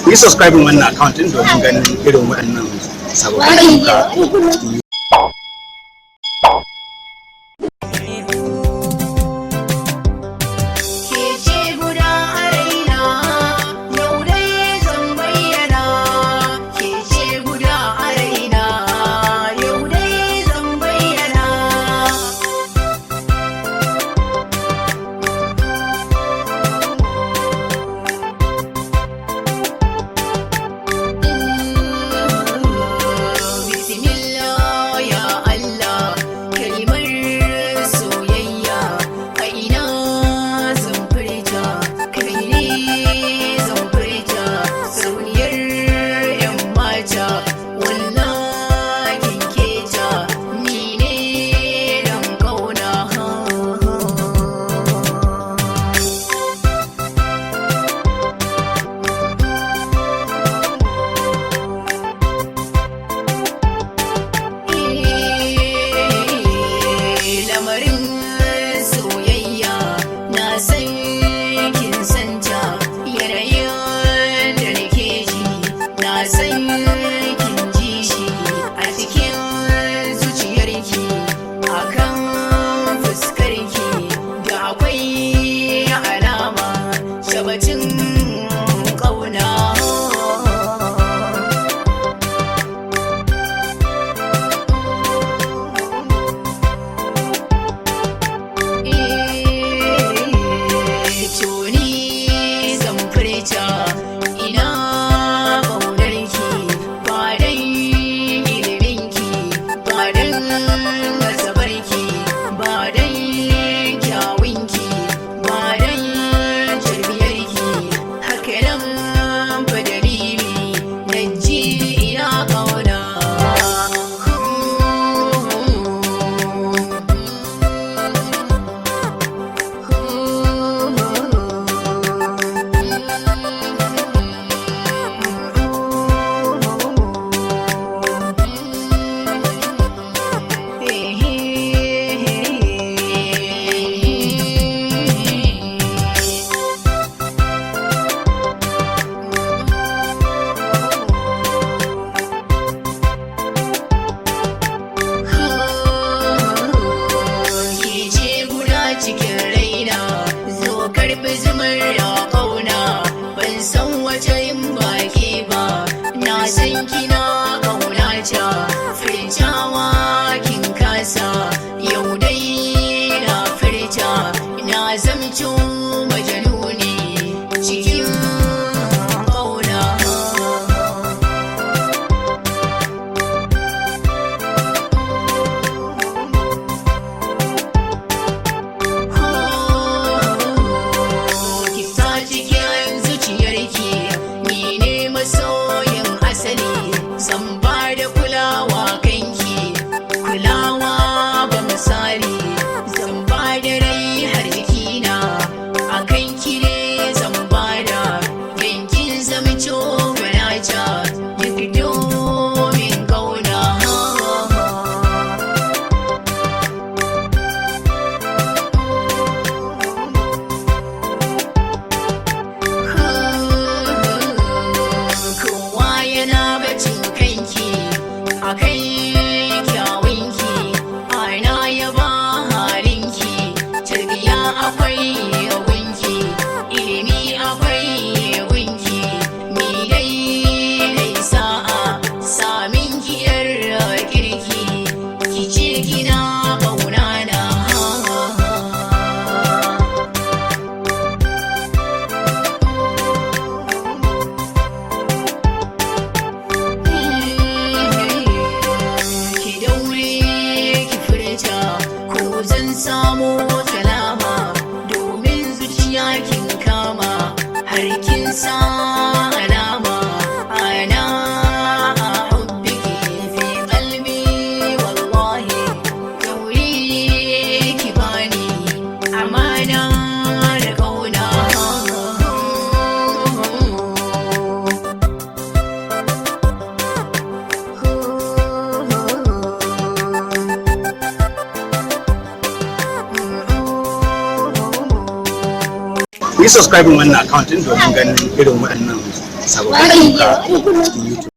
Ku yi subscribing wannan account din domin ganin irin waɗannan sababbin ayyuka. Ke ce guda a raina, yau dai zan bayyana. Ke ce guda a raina, yau dai zan bayyana. Bismillah ya Allah, kalmar soyayya a ina zan furta, kai ne zan furta, sauniyar 'yan mata, wallahi keta, ni ne dan kauna. Lamarin soyayya na san kin santa, yanayin da nake ji na san kin ji shi a cikin zuciyarki, akan fuskarki da akwai alama shabatin ƙauna. To ni zan furta ina ƙaunarki, ba dan iliminki, ba dan asabarki, ba dan kyawunki, ba dan tarbiyarki, haka nan fa dalili na ji ina ƙauna. Ke ce guda cikin raina, zo karbi zumar da kauna, ban san wace yin baki ba, na san kina kaunata, furtawa kin kasa, yau dai na furta, na zamto majanuni cikin kauna. Ki sa cikin zuciyarki, ni ne masoyin asali, zan ba da kulawa kanki, kulawa ba misali, zan ba da rai har jikina a kanki ne zan ba da, yankin zamto gwanata duk domin kauna. Kowa yana bacin kanki, akan kyawunki, ana yaba halinki, tarbiya akwai yawunki, ilimi akwai yawunki, ni dai dai sa'a samin ki yar kirki, ki ce kina ƙaunana. Ki daure ki furta ko zan samu salama, domin zuciya kin kama har kin sa alama, ana hubbiki fi qalbi wallahi, daure ki bani amana da kauna. Ku yi subscribing wannan account din domin ganin irin waɗannan sababbin ayyuka a cikin YouTube.